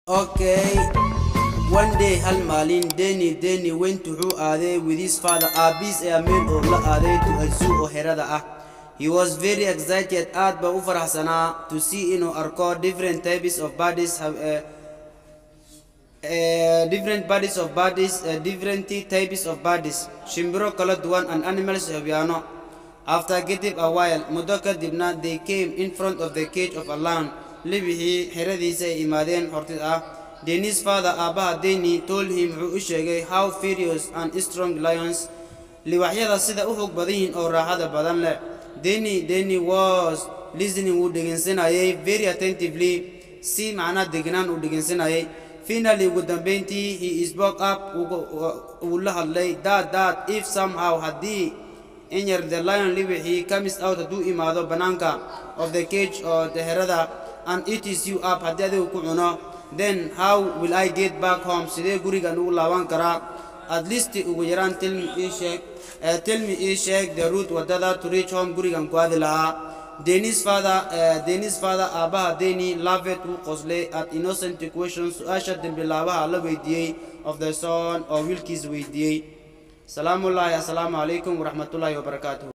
Okay. One day, hal maalin, Danny Danny went, wuxuu aaday, with his father, aabiis ayaa meel oo la aaday, to a zoo, oo xerada ah. He was very excited, aad baa u faraxsanaa, to see, inuu arko, different types of birds, different birds of birds, different types of birds, shimbiro kala duwan, and animals, xayawaano. After getting a while, muddo kadibna, they came in front of the cage of a lion, libixii xeradiisa ay imaadeen hortid ah. Danny's father, aabaha Danny, told him, wuxuu u sheegay, how furious and strong lions, liwaxyada sida u xoog badan yihiin oo raaxada badan leh. Danny was listening, wuu dhegeysanayay, very attentively, si macnaa degnaan uu dhegeysanayay. Finally, ugu dambeyntii, he spoke up, wuu la hadlay: "Dad, Dad, if somehow, haddii in yar, the lion, libixii, comes out, hadduu imaado banaanka, of the cage, oo xerada, and eats you up, haddii adigu ku cuno, then how will I get back home? Sidee gurigan ugu laaban karaa? At least, ugu yaraan, tell me, ii sheeg, tell me, ii sheeg, the route, wadada, to reach home, gurigan ku aadi lahaa." Danny's father, aabaha Danny, laughed, wuu qoslay, at innocent question, su-aasha dembilaabaha la weydiiyey, of the son, oo wiilkiisa weydiiyey. Salaamullaahi, assalaamu calaykum waraxmatullaahi wabarakaatuhu.